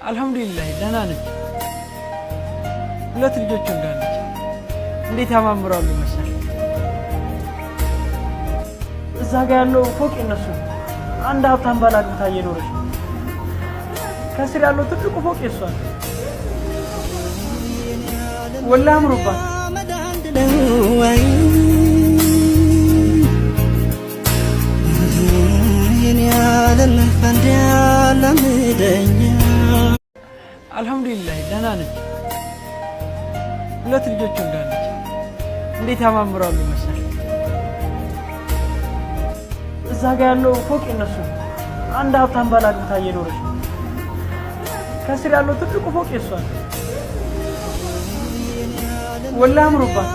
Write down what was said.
አልሐምዱሊላህ ደህና ነች። ሁለት ልጆች ወልዳለች። እንዴት ያማምራሉ መሰል። እዛ ጋ ያለው ፎቅ የነሱ ነው። አንድ ሀብታም ባል አግብታ እየኖረች ነው። ከስር ያለው ትልቁ ፎቅ የሷ ነው። ወላሂ አምሮባት። አልሐምዱሊላህ ደህና ነች። ሁለት ልጆች ወልዳለች። እንዴት ያማምራሉ መሰል። እዛ ጋ ያለው ፎቅ የነሱ ነው። አንድ ሀብታም ባል አግብታ እየኖረች ነው። ከስር ያለው ትልቁ ፎቅ የሷ ነው። ወላሂ አምሮባት።